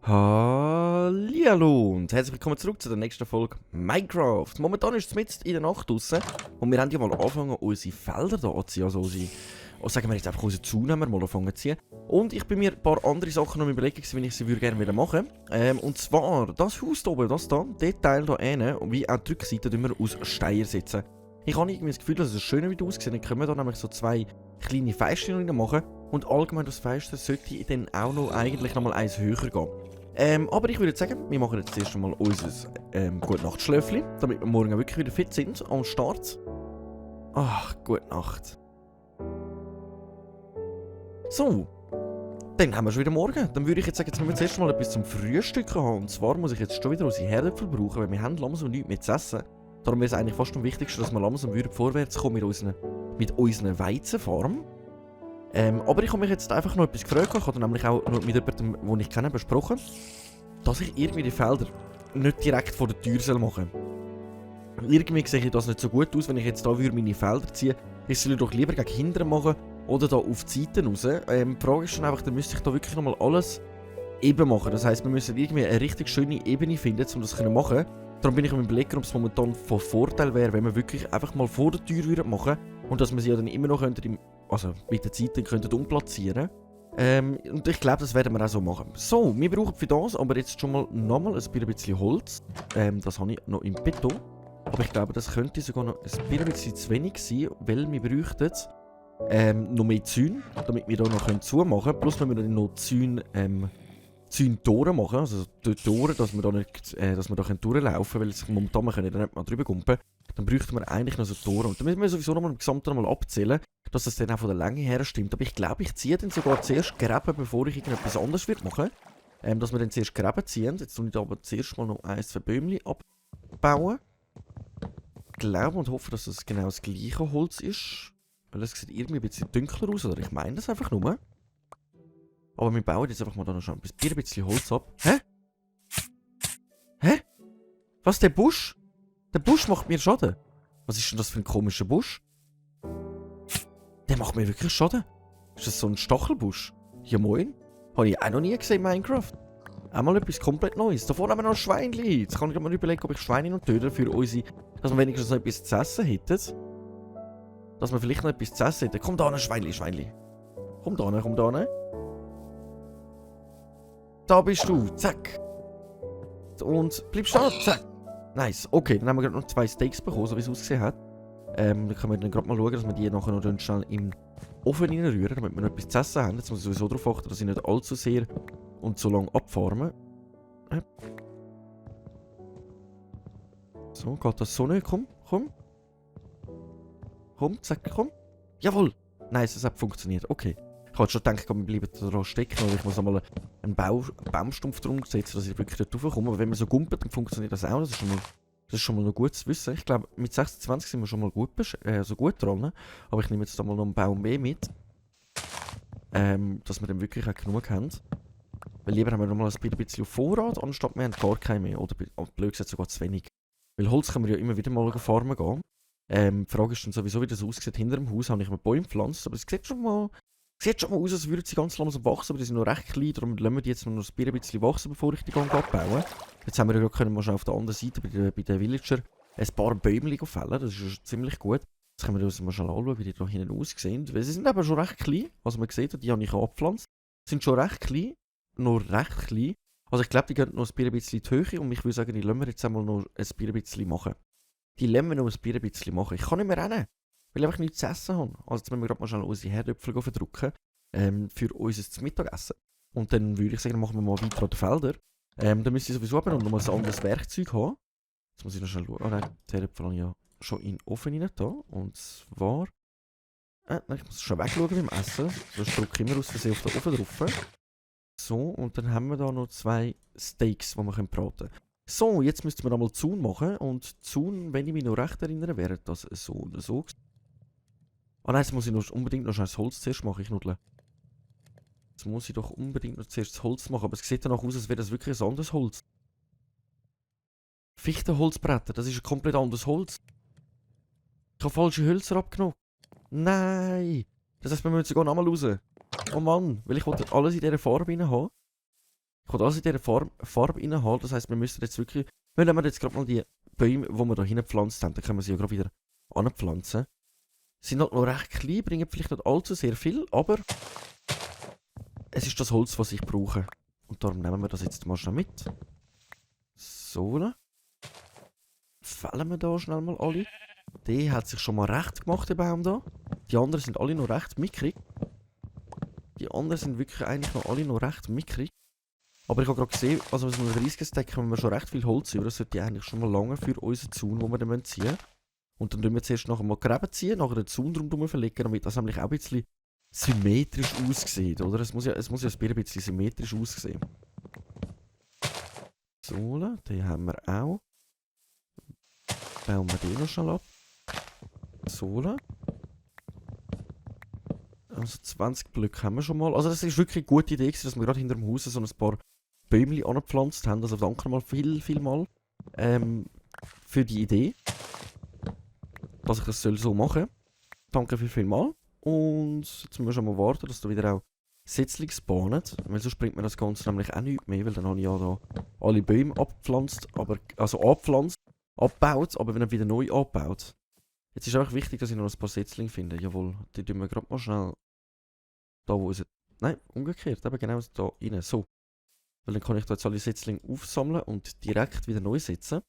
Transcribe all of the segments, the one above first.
Hallihallo und herzlich willkommen zurück zu der nächsten Folge Minecraft. Momentan ist es mitten in der Nacht draussen und wir haben ja mal angefangen, unsere Felder hier anzuziehen, also sagen wir jetzt einfach unsere Zaun haben wir mal angefangen zu ziehen. Und ich bin mir ein paar andere Sachen noch überlegen, wie ich sie gerne machen würde. Und zwar, das Haus hier oben, das hier, der Teil hier hinten, wie auch die Rückseite, wir aus Stein setzen. Ich habe irgendwie das Gefühl, dass es schöner wieder aussieht. Dann können wir da nämlich so zwei kleine Fenster rein machen. Und allgemein das Fenster sollte dann auch noch eigentlich nochmal eins höher gehen. Aber ich würde sagen, wir machen jetzt erst einmal unser Gute-Nacht-Schläfchen, damit wir morgen wirklich wieder fit sind am Start. Ach, gute Nacht. So, dann haben wir schon wieder morgen. Dann würde ich jetzt sagen, jetzt müssen wir zuerst mal etwas zum Frühstück haben. Und zwar muss ich jetzt schon wieder unsere Herdöpfel brauchen, weil wir haben langsam nichts mehr zu essen. Darum wäre es eigentlich fast am wichtigsten, dass wir langsam vorwärts kommen mit unseren Weizenfarm. Aber ich habe mich jetzt einfach noch etwas gefragt. Ich habe nämlich auch noch mit jemandem, den ich kenne, besprochen, dass ich irgendwie die Felder nicht direkt vor der Tür machen soll. Irgendwie sehe das nicht so gut aus, wenn ich jetzt hier meine Felder ziehe. Ich soll doch lieber gegen hinten machen oder da auf die Seiten raus. Die Frage ist dann einfach, dann müsste ich da wirklich nochmal alles eben machen. Das heisst, wir müssen irgendwie eine richtig schöne Ebene finden, um das zu machen. Darum bin ich am Überlegen, ob es momentan von Vorteil wäre, wenn wir wirklich einfach mal vor der Tür machen würden und dass wir sie ja dann immer noch mit der Zeit dann umplatzieren könnten. Und ich glaube, das werden wir auch so machen. So, wir brauchen für das aber jetzt schon mal nochmal ein bisschen Holz. Das habe ich noch im Beton. Aber ich glaube, das könnte sogar noch ein bisschen zu wenig sein, weil wir bräuchten noch mehr Zäune, damit wir da noch zumachen können. Plus wenn wir dann noch Zäune-Tore machen, also die Tore, dass wir da durchlaufen können, weil es momentan wir können da nicht mal drüber kumpen. Dann bräuchten wir eigentlich noch so Tore. Und dann müssen wir sowieso nochmal im Gesamten nochmal abzählen, dass das dann auch von der Länge her stimmt. Aber ich glaube, ich ziehe dann sogar zuerst Gräben, bevor ich irgendetwas anderes machen will. Dass wir dann zuerst Gräben ziehen. Jetzt tue ich da aber zuerst mal noch zwei Bäumchen abbauen. Ich glaube und hoffe, dass das genau das gleiche Holz ist. Weil es sieht irgendwie ein bisschen dunkler aus, oder ich meine das einfach nur. Aber wir bauen jetzt einfach mal da noch schon ein bisschen Holz ab. Hä? Hä? Was, der Busch? Der Busch macht mir Schaden. Was ist denn das für ein komischer Busch? Der macht mir wirklich Schaden. Ist das so ein Stachelbusch? Ja moin. Habe ich auch noch nie gesehen in Minecraft. Einmal etwas komplett Neues. Davor haben wir noch ein Schweinchen. Jetzt kann ich mir überlegen, ob ich Schweine noch töte für unsere... Dass wir wenigstens noch etwas zu essen hätten. Dass wir vielleicht noch etwas zu essen hätten. Komm da hin, Schweinchen. Komm da hin. Da bist du. Zack. Und bleib stehen. Zack. Nice. Okay, dann haben wir gerade noch 2 Steaks bekommen, so wie es ausgesehen hat. Dann können wir dann gerade mal schauen, dass wir die nachher noch schnell im Ofen reinrühren, damit wir noch etwas zu essen haben. Jetzt muss ich sowieso darauf achten, dass ich nicht allzu sehr und so lange abfarmen. So, geht das so nicht? Komm. Komm, zack, komm. Jawohl. Nice, es hat funktioniert. Okay. Ich hatte schon gedacht, wir bleiben da dran stecken oder ich muss einmal einen Baumstumpf drum setzen, dass ich wirklich dort raufkomme. Aber wenn man so gumpelt, dann funktioniert das auch. Das ist schon mal noch gut zu wissen. Ich glaube, mit 26 sind wir schon mal gut dran. Ne? Aber ich nehme jetzt da mal noch einen Baum mehr mit. Dass wir dann wirklich auch genug haben. Weil lieber haben wir noch mal ein bisschen auf Vorrat, anstatt wir haben gar keinen mehr. Oder blöd gesagt sogar zu wenig. Weil Holz können wir ja immer wieder mal farmen gehen. Die Frage ist dann sowieso, wie das aussieht. Hinter dem Haus habe ich mir Bäume gepflanzt, aber es sieht schon mal aus, als würden sie ganz langsam wachsen, aber die sind noch recht klein, darum lassen wir die jetzt noch ein bisschen wachsen, bevor ich die abbauen. Jetzt haben wir ja gerade schon auf der anderen Seite bei den Villager ein paar Bäume fällen, das ist schon ziemlich gut. Jetzt können wir uns mal schnell anschauen, wie die da hinten aussehen, weil sie sind aber schon recht klein, also man sieht, die habe ich abgepflanzt. Sind schon recht klein, noch recht klein. Also ich glaube, die gehen noch ein bisschen in die Höhe und ich würde sagen, die lassen wir jetzt einmal noch ein bisschen machen. Die lassen wir noch ein bisschen machen. Ich kann nicht mehr rennen. Weil ich einfach nichts zu essen habe. Also jetzt müssen wir gerade mal schnell unsere Herdöpfel verdrücken. Für unser Mittagessen. Und dann würde ich sagen, machen wir mal weiter an den Feldern. Dann müsste ich sowieso aber noch mal ein anderes Werkzeug haben. Jetzt muss ich noch schnell schauen. Oh nein, die Herdöpfel habe ich ja schon in den Ofen rein da. Und zwar... nein, ich muss schon wegschauen beim Essen. Sonst drücke ich immer aus Versehen auf den Ofen drauf. So, und dann haben wir da noch 2 Steaks, die wir braten können. So, jetzt müssten wir einmal Zaun machen. Und Zaun, wenn ich mich noch recht erinnere, wäre das so oder so. Ah nein, jetzt muss ich unbedingt noch das Holz zuerst machen, ich nudle. Jetzt muss ich doch unbedingt noch zuerst das Holz machen, aber es sieht danach aus, als wäre das wirklich ein anderes Holz. Fichtenholzbretter, das ist ein komplett anderes Holz. habe falsche Hölzer abgenommen. Nein! Das heisst, wir müssen sogar nochmal raus. Oh Mann, weil ich wollte alles in dieser Farbe rein haben. Ich wollte alles in dieser Farbe rein haben. Das heisst, wir müssen jetzt wirklich... Wenn wir jetzt gerade mal die Bäume, die wir hier hingepflanzt haben, dann können wir sie ja gerade wieder anpflanzen. Sie sind halt noch recht klein, bringen vielleicht nicht allzu sehr viel, aber... Es ist das Holz, was ich brauche. Und darum nehmen wir das jetzt mal schnell mit. So. Fällen wir da schnell mal alle. Der hat sich schon mal recht gemacht, der Baum da. Die anderen sind alle noch recht mickrig. Die anderen sind wirklich eigentlich noch alle noch recht mickrig. Aber ich habe gerade gesehen, also aus einem riesigen Stack haben wir schon recht viel Holz über. Das sollte eigentlich schon mal lange für unseren Zaun, den wir dann ziehen müssen. Und dann tun wir zuerst nachher mal Gräben ziehen, nachher den Zaun drum verlegen, damit das nämlich auch ein bisschen symmetrisch aussieht, oder? Es muss ja ein bisschen symmetrisch aussehen. So, den haben wir auch. Bauen wir den noch schnell ab. So. Also 20 Blöcke haben wir schon mal. Also das ist wirklich eine gute Idee, dass wir gerade hinter dem Haus so ein paar Bäumchen angepflanzt haben. Also danke mal viel mal für die Idee, dass ich das so machen soll. Danke viel mal. Und jetzt müssen wir schon mal warten, dass da wieder auch Setzlinge spawnen. Weil sonst bringt mir das Ganze nämlich auch nichts mehr, weil dann habe ich ja da alle Bäume abgepflanzt, abgebaut, aber wenn er wieder neu abbaut. Jetzt ist einfach wichtig, dass ich noch ein paar Setzlinge finde. Jawohl, die tun wir gerade mal schnell da, wo ist es? Nein, umgekehrt, eben genau da rein. So. Weil dann kann ich da jetzt alle Setzlinge aufsammeln und direkt wieder neu setzen.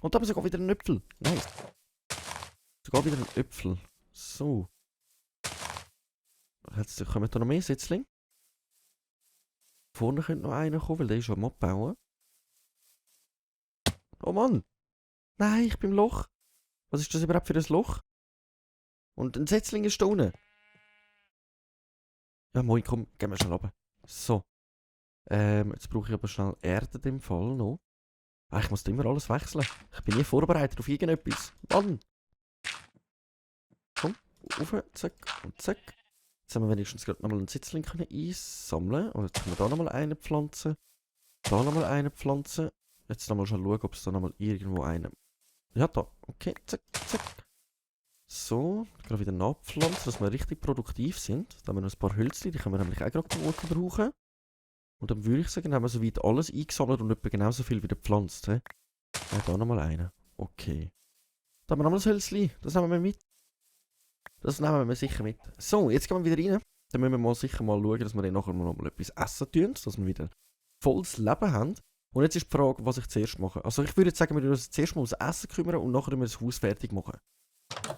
Und da haben wir sogar wieder einen Äpfel. Nice. Sogar wieder einen Äpfel. So. Jetzt kommen da noch mehr Setzlinge. Vorne könnte noch einer kommen, weil der ist schon am Abbauen. Oh Mann! Nein, ich bin im Loch. Was ist das überhaupt für ein Loch? Und ein Setzling ist da unten. Ja, moin, komm, gehen wir schnell runter. So. Jetzt brauche ich aber schnell Erde in dem Fall noch. Ah, ich muss da immer alles wechseln. Ich bin nie vorbereitet auf irgendetwas. Mann! Komm, rauf, zack und zack. Jetzt haben wir wenigstens gerade nochmal einen Setzling einsammeln. Und jetzt können wir da nochmal einen pflanzen. Da nochmal einen pflanzen. Jetzt nochmal schauen, ob es da nochmal irgendwo einen... Ja, da. Okay, zack, zack. So, gerade wieder nachpflanzen, dass wir richtig produktiv sind. Da haben wir noch ein paar Hölzchen, die können wir nämlich auch gerade gut brauchen. Und dann würde ich sagen, haben wir soweit alles eingesammelt und etwa genauso viel wieder gepflanzt. Ja, da nochmal einen. Okay. Da haben wir nochmal das Hölzchen, das nehmen wir mit. Das nehmen wir sicher mit. So, jetzt gehen wir wieder rein. Dann müssen wir mal sicher mal schauen, dass wir dann nachher noch mal etwas essen tun, dass wir wieder volles Leben haben. Und jetzt ist die Frage, was ich zuerst mache. Also ich würde jetzt sagen, wir müssen uns zuerst mal ums Essen kümmern und nachher müssen wir das Haus fertig machen.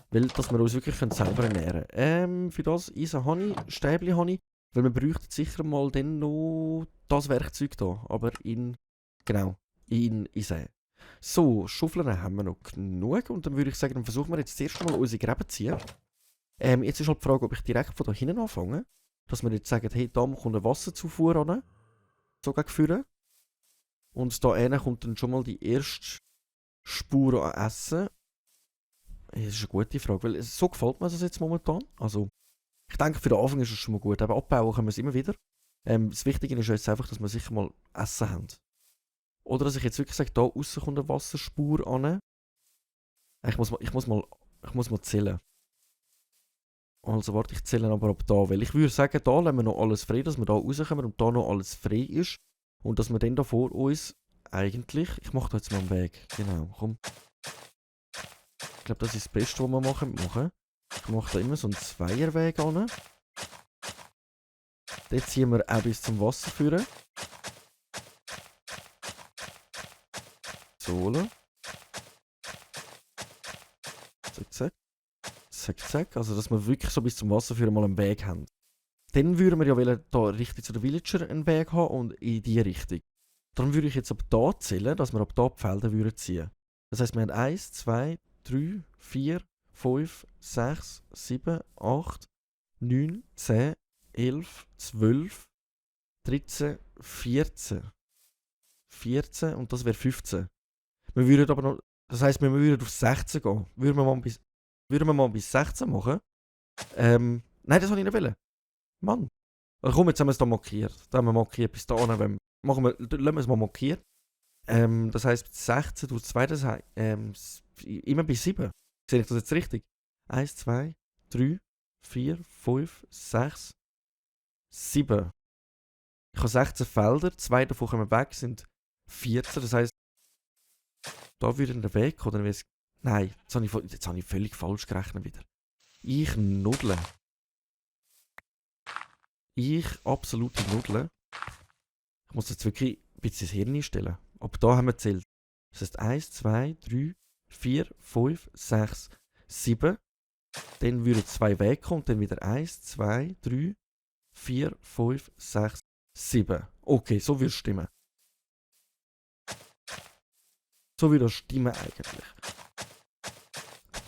Weil, dass wir uns wirklich selber ernähren können. Für das Eisen habe ich, Stäbchen habe ich, weil wir bräuchten sicher mal dann noch das Werkzeug da. Aber in Eisen. So, Schaufeln haben wir noch genug und dann würde ich sagen, dann versuchen wir jetzt zuerst mal unsere Gräben zu ziehen. Jetzt ist halt die Frage, ob ich direkt von da hinten anfange. Dass wir jetzt sagen, hey, da kommt eine Wasserzufuhr an. So gegen vorne. Und da hinten kommt dann schon mal die erste Spur an Essen. Das ist eine gute Frage, weil so gefällt mir das jetzt momentan. Also, ich denke, für den Anfang ist es schon mal gut. Aber abbauen können wir es immer wieder. Das Wichtige ist jetzt einfach, dass wir sicher mal Essen haben. Oder dass ich jetzt wirklich sage, da außen kommt eine Wasserspur an. Ich muss mal zählen. Also warte, ich zähle aber ab da. Weil ich würde sagen, da lassen wir noch alles frei, dass wir da rauskommen und da noch alles frei ist. Und dass wir dann da vor uns eigentlich... Ich mache da jetzt mal einen Weg. Genau, komm. Ich glaube, das ist das Beste, was wir machen. Ich mache da immer so einen Zweierweg an. Dort ziehen wir auch bis zum Wasser führen. So. Zack, zack. Zack, zack. Also, dass wir wirklich so bis zum Wasser führen mal einen Weg haben. Dann würden wir ja wollen, da richtig zu den Villager einen Weg haben und in die Richtung. Dann würde ich jetzt ab da zählen, dass wir ab da die Felder würden ziehen. Das heisst, wir haben 1, 2, 3, 4, 5, 6, 7, 8, 9, 10, 11, 12, 13, 14. 14 und das wäre 15. Wir würden aber noch, das heisst, wir würden auf 16 gehen. Würden wir mal bis 16 machen? Nein, das wollte ich nicht wollen. Mann. Also komm, jetzt haben wir es da markiert. Da haben wir markiert bis da. Lassen wir es mal markiert. Das heisst, 16 durch 2, das heisst, immer bis 7. Sehe ich das jetzt richtig? 1, 2, 3, 4, 5, 6, 7. Ich habe 16 Felder, 2 davon kommen weg, sind 14. Das heisst, da würde er weg, oder wie es... Nein, jetzt habe ich völlig falsch gerechnet wieder. Ich nudle. Ich absolute Nudle. Ich muss jetzt wirklich ein bisschen das Hirn einstellen. Aber da haben wir gezählt. Das heisst 1, 2, 3, 4, 5, 6, 7. Dann würden 2 wegkommen und dann wieder 1, 2, 3, 4, 5, 6, 7. Okay, so würde es stimmen. So würde das stimmen eigentlich.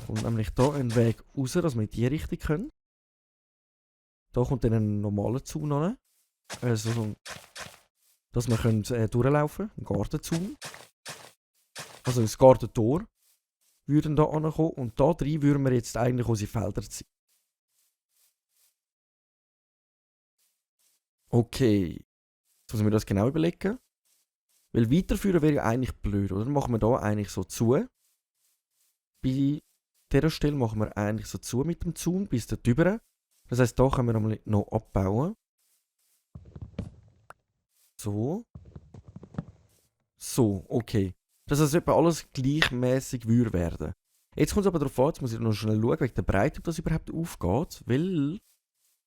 Kommt nämlich hier ein Weg raus, dass wir in die Richtung können. Da kommt dann ein normaler Zaun an. Also so, dass wir können, durchlaufen können. Ein Gartenzaun. Also ein Gartentor würden da ankommen. Und da drin würden wir jetzt eigentlich unsere Felder ziehen. Okay. Jetzt muss ich mir das genau überlegen. Weil weiterführen wäre ja eigentlich blöd, oder? Machen wir da eigentlich so zu. Bei dieser Stelle machen wir eigentlich so zu mit dem Zaun bis da drüber. Das heisst, da können wir noch abbauen. So. So, okay. Dass das etwa alles gleichmäßig würde werden. Jetzt kommt es aber darauf an, jetzt muss ich noch schnell schauen, wegen der Breite, ob das überhaupt aufgeht. Weil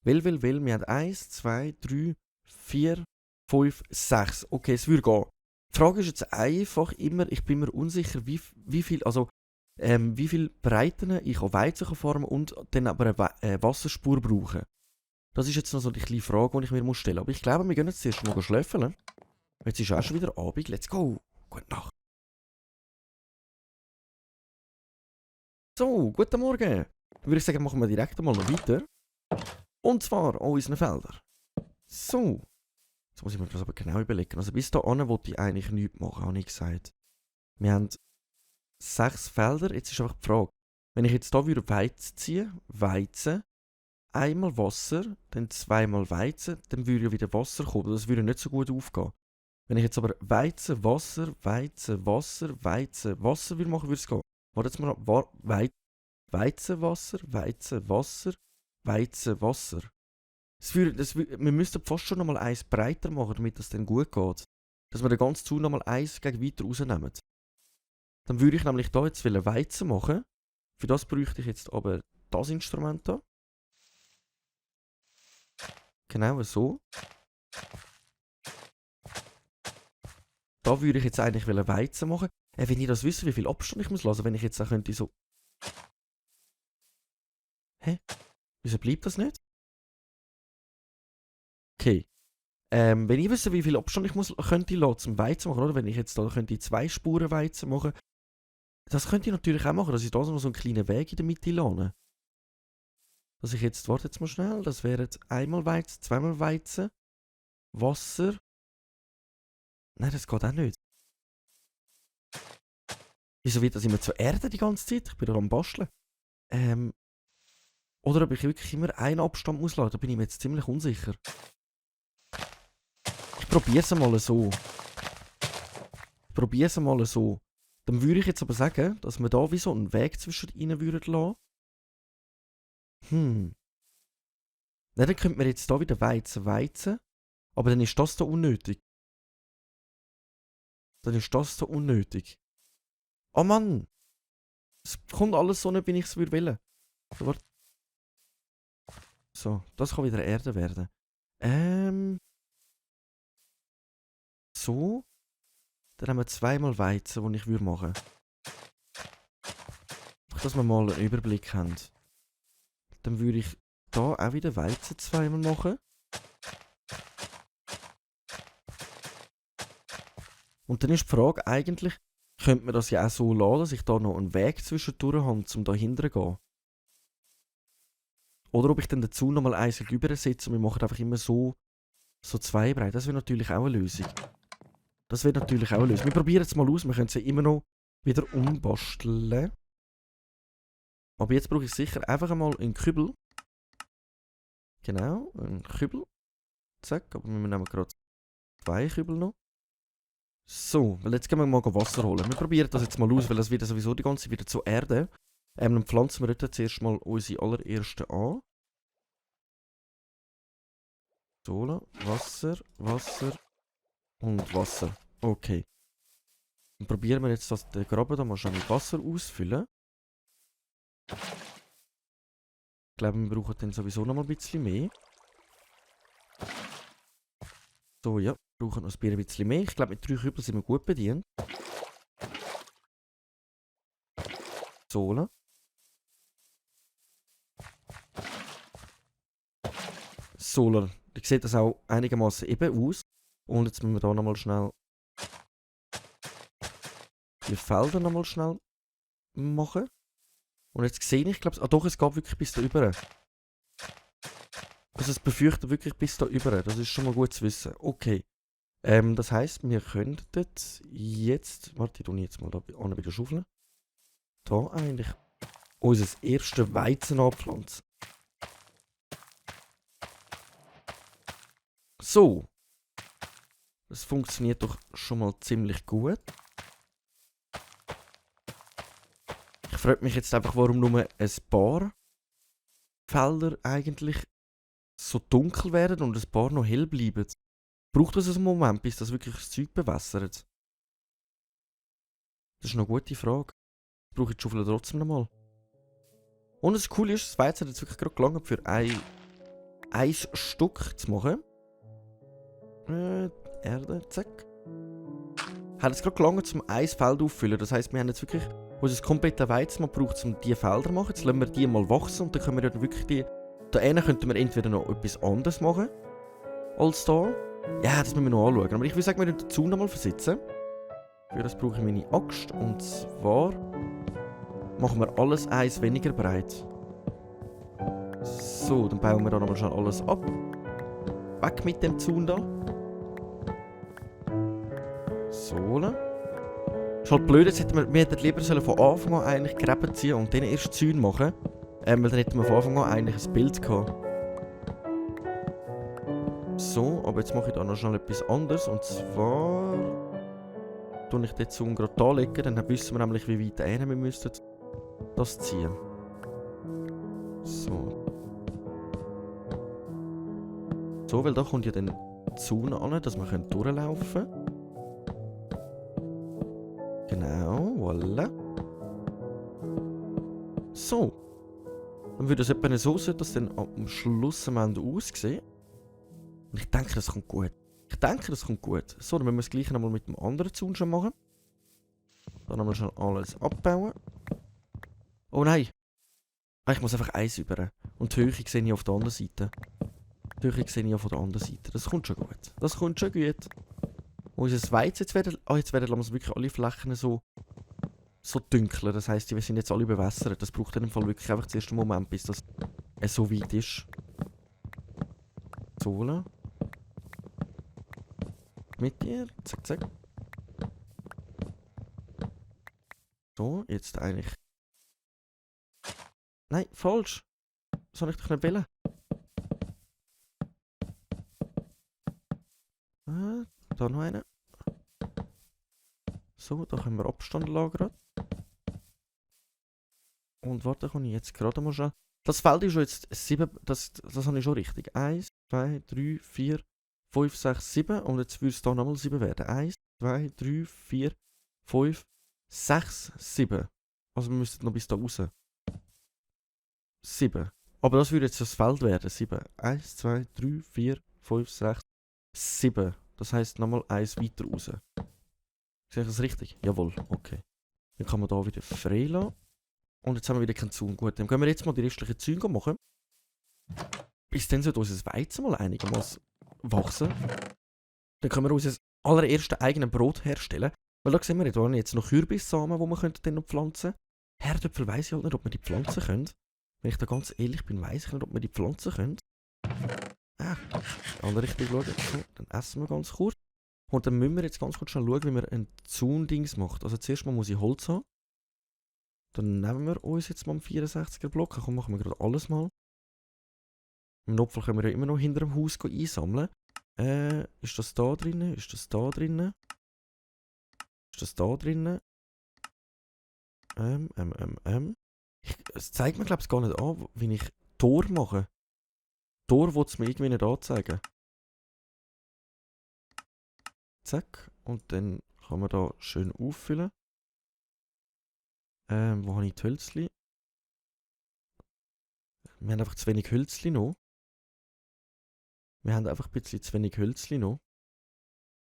wir haben 1, 2, 3, 4, 5, 6. Okay, es würde gehen. Die Frage ist jetzt einfach immer, ich bin mir unsicher, wie viel, also wie viel Breiten ich an Weizen formen kann und dann aber eine Wasserspur brauche. Das ist jetzt noch so die kleine Frage, die ich mir stellen muss. Aber ich glaube, wir gehen jetzt zuerst mal schlafen. Jetzt ist auch schon wieder Abend. Let's go. Gute Nacht. So, guten Morgen. Dann würde ich sagen, machen wir direkt einmal noch weiter. Und zwar an unseren Feldern. So. Jetzt muss ich mir das aber genau überlegen. Also bis dahin wollte ich eigentlich nichts machen, habe ich gesagt. Wir haben 6 Felder. Jetzt ist einfach die Frage. Wenn ich jetzt hier Weizen ziehe, Weizen, einmal Wasser, dann zweimal Weizen, dann würde ja wieder Wasser kommen. Das würde nicht so gut aufgehen. Wenn ich jetzt aber Weizen, Wasser, Weizen, Wasser, Weizen, Wasser würde machen, würde es gehen. Warte jetzt mal, Weizen, Wasser, Weizen, Wasser, Weizen, Wasser. Wir müssten fast schon nochmal eins breiter machen, damit das dann gut geht. Dass wir den ganzen Zaun nochmal eins gegen weiter rausnehmen. Dann würde ich nämlich da jetzt Weizen machen. Für das bräuchte ich jetzt aber das Instrument hier. Genau so. Da würde ich jetzt eigentlich Weizen machen. Wenn ich das wüsste, wie viel Abstand ich muss lassen, wenn ich jetzt auch könnte so... Hä? Wieso bleibt das nicht? Okay. Wenn ich wüsste, wie viel Abstand ich könnte lassen zum Weizen machen, oder? Wenn ich jetzt da könnte 2 Spuren Weizen machen, das könnte ich natürlich auch machen, dass ich da noch so einen kleinen Weg in der Mitte lade. Dass ich jetzt, warte jetzt mal schnell, das wäre jetzt einmal Weizen, zweimal Weizen, Wasser. Nein, das geht auch nicht. Wieso wird das immer zur Erde die ganze Zeit? Ich bin doch am Basteln. Oder ob ich wirklich immer einen Abstand muss lassen, da bin ich mir jetzt ziemlich unsicher. Ich probiere es mal so. Dann würde ich jetzt aber sagen, dass wir da wie so einen Weg zwischen ihnen würden lassen. Nein, dann könnte man jetzt da wieder Weizen. Aber dann ist das da unnötig. Oh Mann! Es kommt alles so nicht, wie ich es will. So, warte. So, das kann wieder Erde werden. So. Dann haben wir zweimal Weizen, die ich machen würde. Dass wir mal einen Überblick haben. Dann würde ich da auch wieder Weizen zweimal machen. Und dann ist die Frage, eigentlich könnte man das ja auch so lassen, dass ich da noch einen Weg zwischendurch habe, um da hinten zu gehen. Oder ob ich dann dazu nochmal eins übersetze und wir machen einfach immer so 2 breit. Das wäre natürlich auch eine Lösung. Wir probieren es mal aus, wir können es ja immer noch wieder umbasteln. Aber jetzt brauche ich sicher einfach einmal einen Kübel. Genau, einen Kübel. Zack, aber wir nehmen gerade 2 Kübel noch. So, weil jetzt gehen wir mal Wasser holen. Wir probieren das jetzt mal aus, weil das wird sowieso die ganze Zeit wieder zur Erde. Dann pflanzen wir dort zuerst mal unsere allerersten an. Sola, Wasser, Wasser und Wasser. Okay. Dann probieren wir jetzt, dass der Graben da mal schnell mit Wasser ausfüllen. Ich glaube, wir brauchen dann sowieso noch mal ein bisschen mehr. So, ja, wir brauchen noch ein bisschen mehr. Ich glaube, mit 3 Kübeln sind wir gut bedient. Sola. Solar. Da sieht das auch einigermaßen eben aus. Und jetzt müssen wir hier nochmal schnell die Felder nochmal schnell machen. Und jetzt sehe ich, glaube doch, es geht wirklich bis da über. Also es befürchtet wirklich bis da über. Das ist schon mal gut zu wissen. Okay. Das heisst, wir könnten jetzt... Warte, ich tue jetzt mal da bei der Schaufel. Da eigentlich unser erstes Weizen anpflanzen. So. Das funktioniert doch schon mal ziemlich gut. Ich frage mich jetzt einfach, warum nur ein paar Felder eigentlich so dunkel werden und ein paar noch hell bleiben. Braucht es einen Moment, bis das wirklich das Zeug bewässert? Das ist eine gute Frage. Ich brauche die Schaufel trotzdem nochmal. Und das Coole ist, das Weizen hat jetzt wirklich gerade gelangt, für ein Stück zu machen. Erde, zack. Hat jetzt gerade gelangt, um ein Feld auffüllen. Das heisst, wir haben jetzt wirklich unser komplettes Weizen gebraucht, um diese Felder zu machen. Jetzt lassen wir die mal wachsen und dann können wir dann wirklich die... Da könnten wir entweder noch etwas anderes machen als da. Ja, das müssen wir noch anschauen. Aber ich würde sagen, wir müssen den Zaun noch mal versetzen. Für das brauche ich meine Axt. Und zwar machen wir alles eins weniger breit. So, dann bauen wir da nochmal schnell alles ab. Weg mit dem Zaun da. So. Ist halt blöd, jetzt hätten wir hätten lieber von Anfang an eigentlich Gräben ziehen und dann erst Zäune machen. Weil dann hätten wir von Anfang an eigentlich ein Bild gehabt. So, aber jetzt mache ich da noch schnell etwas anderes. Und zwar... tue ich den Zaun gerade da legen, dann wissen wir nämlich, wie weit wir müssten das ziehen. So. So, weil da kommt ja dann der Zaun an, dass wir durchlaufen können. Genau, voilà. So. Dann würde es etwa so sein, dass dann am Schluss am Ende aussehen. Und ich denke, das kommt gut. So, dann müssen wir das gleiche nochmal mit dem anderen Zaun schon machen. Dann haben wir schon alles abbauen. Oh nein! Ich muss einfach eins über. Und die Höhe sehe ich auf der anderen Seite. Das kommt schon gut. Und unser Weizen, jetzt werden wirklich alle Flächen so dunkler. Das heisst, wir sind jetzt alle bewässert. Das braucht in dem Fall wirklich einfach den ersten Moment, bis das so weit ist. So. Mit dir. Zack, zack. So, jetzt eigentlich... Nein, falsch. Das habe ich doch nicht wollen. Da noch eine. So, da können wir Abstand lagern. Und warte, kann ich jetzt gerade mal schon... Das Feld ist schon jetzt 7... Das habe ich schon richtig. 1, 2, 3, 4, 5, 6, 7. Und jetzt würde es da nochmal 7 werden. 1, 2, 3, 4, 5, 6, 7. Also wir müssten noch bis da raus. 7. Aber das würde jetzt das Feld werden. 7. 1, 2, 3, 4, 5, 6, 7. Das heisst nochmal 1 weiter raus. Sehe ich das richtig? Jawohl, okay. Dann kann man da wieder frei lassen. Und jetzt haben wir wieder keinen Zaun. Gut, dann können wir jetzt mal die restlichen Zäune machen. Bis dann sollte unser Weizen mal einigermaßen wachsen. Dann können wir unser allererstes eigenes Brot herstellen. Weil da sehen wir, da haben jetzt noch Kürbissamen, die wir dann noch pflanzen können. Herdöpfel weiss ich halt nicht, ob wir die pflanzen können. Wenn ich da ganz ehrlich bin, weiss ich nicht, ob wir die pflanzen können. In die andere Richtung schauen. So, dann essen wir ganz kurz. Und dann müssen wir jetzt ganz kurz schauen, wie man ein Zaun-Dings macht. Also zuerst mal muss ich Holz haben. Dann nehmen wir uns jetzt mal einen 64er Block. Komm, machen wir gerade alles mal. Im Notfall können wir ja immer noch hinter dem Haus einsammeln. Ist das da drinnen? Ist das da drinnen? Ist das da drinnen? Es zeigt mir, glaube ich, gar nicht an, wie ich Tor mache. Tor will es mir irgendwie nicht anzeigen. Zack. Und dann kann man da schön auffüllen. Wo habe ich die Hölzli? Wir haben einfach zu wenig Hölzli noch. Wir haben einfach ein bisschen zu wenig Hölzli noch.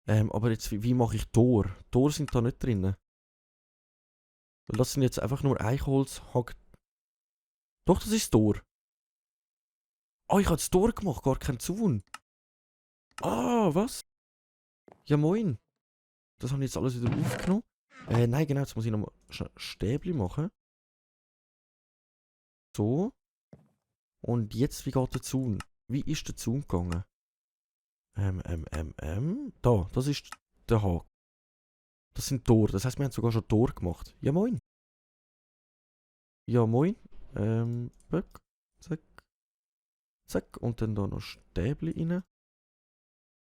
Aber jetzt, wie mache ich Tor? Tor sind da nicht drin. Weil das sind jetzt einfach nur Eichholzhack. Doch, das ist Tor. Ah, ich habe das Tor gemacht, gar kein Zaun. Ah, was? Ja, moin. Das habe ich jetzt alles wieder aufgenommen. Nein, genau, jetzt muss ich nochmal Stäbli machen. So. Und jetzt, wie geht der Zaun? Wie ist der Zaun gegangen? Da, das ist der Haken. Das sind Tore. Das heisst, wir haben sogar schon Tor gemacht. Ja, moin. Ja, moin. Böck. Zack. Zack. Und dann da noch Stäbli rein.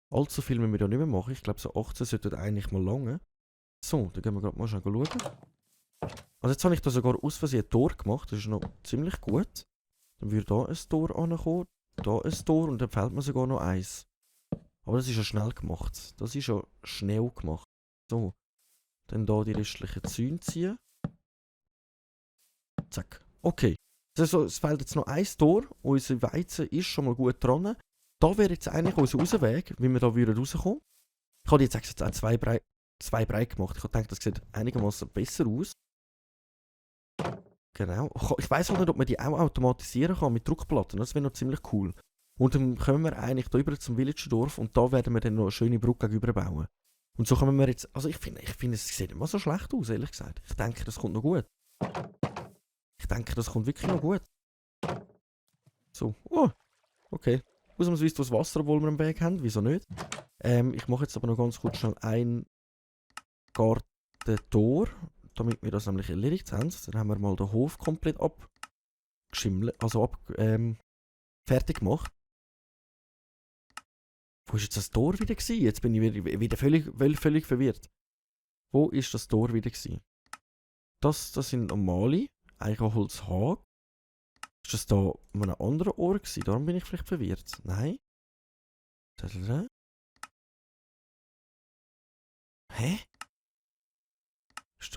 Allzu viel müssen wir da nicht mehr machen. Ich glaube, so 18 sollten eigentlich mal lange. So, dann gehen wir gerade mal schnell schauen. Also jetzt habe ich da sogar aus Versehen ein Tor gemacht. Das ist noch ziemlich gut. Dann würde da ein Tor ankommen. Da ein Tor und dann fehlt mir sogar noch eins. Aber das ist ja schnell gemacht. Das ist ja schnell gemacht. So. Dann da die restlichen Zäune ziehen. Zack. Okay. Also, es fehlt jetzt noch ein Tor. Unser Weizen ist schon mal gut dran. Da wäre jetzt eigentlich unser Ausweg, wie wir da rauskommen. Ich habe jetzt auch zwei breit gemacht. Ich habe gedacht, das sieht einigermaßen besser aus. Genau. Ich weiss auch nicht, ob man die auch automatisieren kann mit Druckplatten. Das wäre noch ziemlich cool. Und dann kommen wir eigentlich da über zum Villagerdorf und da werden wir dann noch eine schöne Brücke gegenüber bauen. Und so kommen wir jetzt. Also ich finde, es sieht nicht mal so schlecht aus, ehrlich gesagt. Ich denke, das kommt noch gut. Ich denke, das kommt wirklich noch gut. So. Oh, okay. Ausnahmsweise das Wasser, obwohl wir am Weg haben. Wieso nicht? Ich mache jetzt aber noch ganz kurz schnell ein Gartentor, damit wir das nämlich erledigt haben. Dann haben wir mal den Hof komplett abgeschimmelt, also fertig gemacht. Wo ist jetzt das Tor wieder gewesen? Jetzt bin ich wieder völlig verwirrt. Wo ist das Tor wieder gewesen? Das sind normale Eichenholzhaken. Ist das da an einem anderen Ort gewesen? Darum bin ich vielleicht verwirrt. Nein. Hä?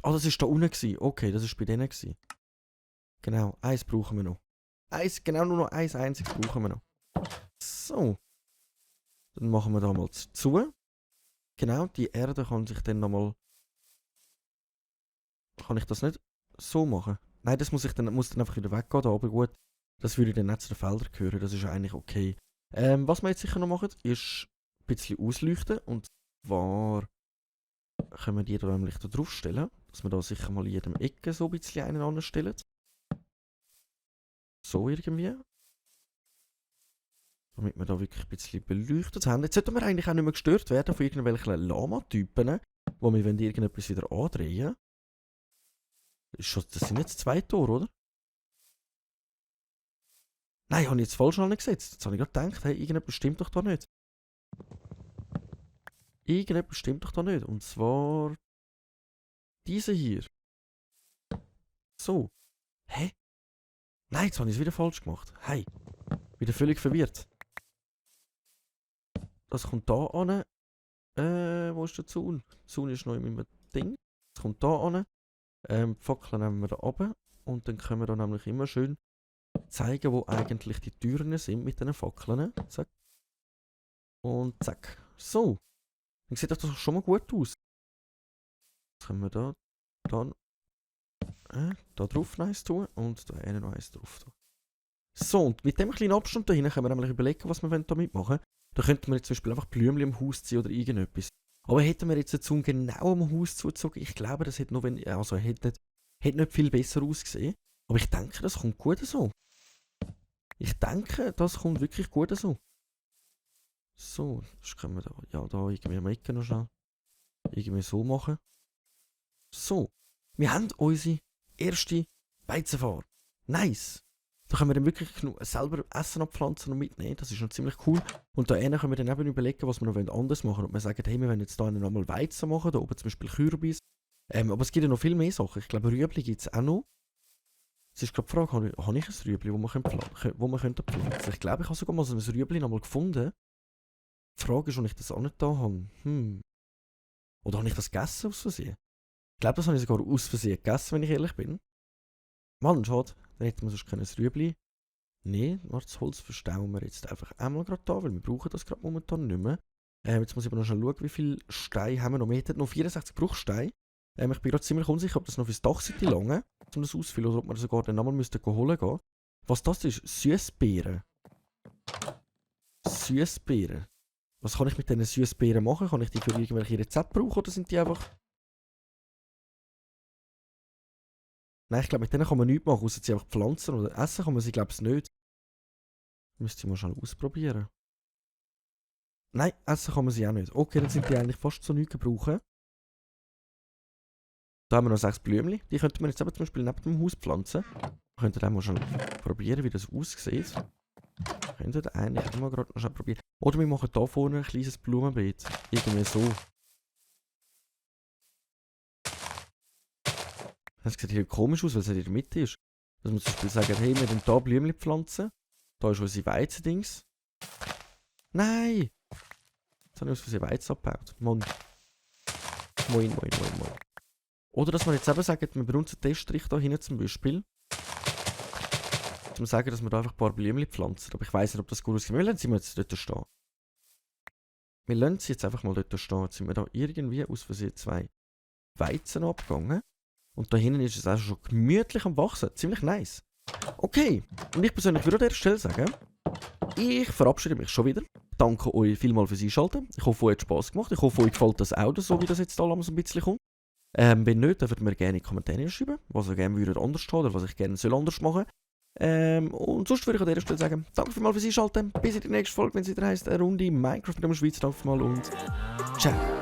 Ah, das ist da unten gewesen. Okay, das ist bei denen gewesen. Genau, eins brauchen wir noch. Genau, nur noch eins einziges brauchen wir noch. So. Dann machen wir da mal zu. Genau, die Erde kann sich dann nochmal... Kann ich das nicht so machen? Nein, das muss dann einfach wieder weggehen, da, aber gut. Das würde dann nicht zu den Feldern gehören, das ist eigentlich okay. Was wir jetzt sicher noch machen, ist ein bisschen ausleuchten. Und zwar können wir die da nämlich da drauf stellen, dass wir da sicher mal in jedem Ecke so ein bisschen einen anstellen. So irgendwie. Damit wir da wirklich ein bisschen beleuchtet haben. Jetzt sollten wir eigentlich auch nicht mehr gestört werden von irgendwelchen Lama-Typen, wo wir irgendetwas wieder andrehen. Das sind jetzt 2 Tore, oder? Nein, habe ich jetzt falsch angesetzt. Jetzt habe ich gerade gedacht, hey, irgendetwas stimmt doch da nicht. Irgendetwas stimmt doch da nicht. Und zwar... diese hier. So. Hä? Nein, jetzt habe ich es wieder falsch gemacht. Hey. Wieder völlig verwirrt. Das kommt da an. Wo ist der Zaun? Der Zaun ist noch in meinem Ding. Das kommt da an. Die Fackeln nehmen wir da runter. Und dann können wir da nämlich immer schön zeigen, wo eigentlich die Türen sind mit diesen Fackeln. Zack. Und zack. So. Dann sieht das doch schon mal gut aus. Jetzt können wir da dann da drauf eins tun und da noch eins drauf tun. So, und mit dem kleinen Abstand da hinten können wir nämlich überlegen, was wir damit machen wollen. Da könnten wir jetzt zum Beispiel einfach Blümchen am Haus ziehen oder irgendetwas. Aber hätten wir jetzt den Zaun genau am Haus zugezogen, ich glaube, das hätte noch, hätte nicht viel besser ausgesehen. Aber ich denke, das kommt gut so. Ich denke, das kommt wirklich gut so. So, das können wir da, ja, da irgendwie am Ecke noch schnell irgendwie so machen. So, wir haben unsere erste Weizenfarbe. Nice! Da können wir dann wirklich selber Essen abpflanzen und mitnehmen. Das ist noch ziemlich cool. Und da können wir dann eben überlegen, was wir noch anders machen wollen. Und wir sagen, hey, wir wollen jetzt hier nochmal Weizen machen, da oben zum Beispiel Kürbis. Aber es gibt ja noch viel mehr Sachen. Ich glaube, Rüebli gibt es auch noch. Es ist gerade die Frage, habe ich ein Rüebli, wo man könnte pflanzen? Ich glaube, ich habe sogar mal so ein Rüebli noch mal gefunden. Die Frage ist, ob ich das auch nicht da habe. Oder habe ich das gegessen aus Versehen? Ich glaube, das habe ich sogar aus Versehen gegessen, wenn ich ehrlich bin. Mann, schade. Dann hätten wir sonst ein Rüebli. Nein, das Holz verstauen wir jetzt einfach einmal gerade da, weil wir brauchen das gerade momentan nicht mehr. Jetzt muss ich aber noch schnell schauen, wie viele Steine haben wir noch. Wir hätten noch 64 Bruchsteine. Ich bin gerade ziemlich unsicher, ob das noch fürs Dachseite lange, um das auszufüllen, oder ob wir sogar den Namen holen gehen. Was das ist? Süßbeeren. Süßbeeren. Was kann ich mit diesen Süßbeeren machen? Kann ich die für irgendwelche Rezepte brauchen, oder sind die einfach... Nein, ich glaube, mit denen kann man nichts machen, außer sie einfach pflanzen oder essen kann man sie, glaube ich, nicht. Müsste ich mal schnell ausprobieren. Nein, essen kann man sie auch nicht. Okay, dann sind die eigentlich fast so nichts gebrauchen. Da haben wir noch 6 Blümchen. Die könnte man jetzt eben zum Beispiel neben dem Haus pflanzen. Wir könnten dann mal schon probieren, wie das aussieht. Wir könnten eigentlich immer gerade noch schnell probieren. Oder wir machen hier vorne ein kleines Blumenbeet. Irgendwie so. Das sieht hier komisch aus, weil es nicht in der Mitte ist. Dass man zum Beispiel sagen, hey, wir hier Blümchen pflanzen. Da ist unsere Weizendings. Nein! Jetzt habe ich aus Versehen Weizen abgebaut. Mann. Moin, moin, moin, moin. Oder dass man jetzt eben sagt, wir benutzen den Strich hier hinten zum Beispiel. Zum sagen, dass wir da einfach ein paar Blümchen pflanzen. Aber ich weiss nicht, ob das gut aussieht. Wir lassen sie jetzt dort stehen. Wir lassen sie jetzt einfach mal dort stehen. Jetzt sind wir da irgendwie aus Versehen 2 Weizen abgegangen. Und da hinten ist es auch schon gemütlich am Wachsen. Ziemlich nice. Okay. Und ich persönlich würde an dieser Stelle sagen, ich verabschiede mich schon wieder. Danke euch vielmals fürs Einschalten. Ich hoffe, euch hat Spass gemacht. Ich hoffe, euch gefällt das Auto, so wie das jetzt da langsam ein bisschen kommt. Wenn nicht, dürft ihr mir gerne in die Kommentare schreiben, was ihr gerne würdet anders tun oder was ich gerne anders machen soll. Und sonst würde ich an dieser Stelle sagen, danke vielmals fürs Einschalten. Bis in die nächste Folge, wenn es wieder heisst, eine Runde Minecraft mit dem Schweizer. Danke vielmals und ciao.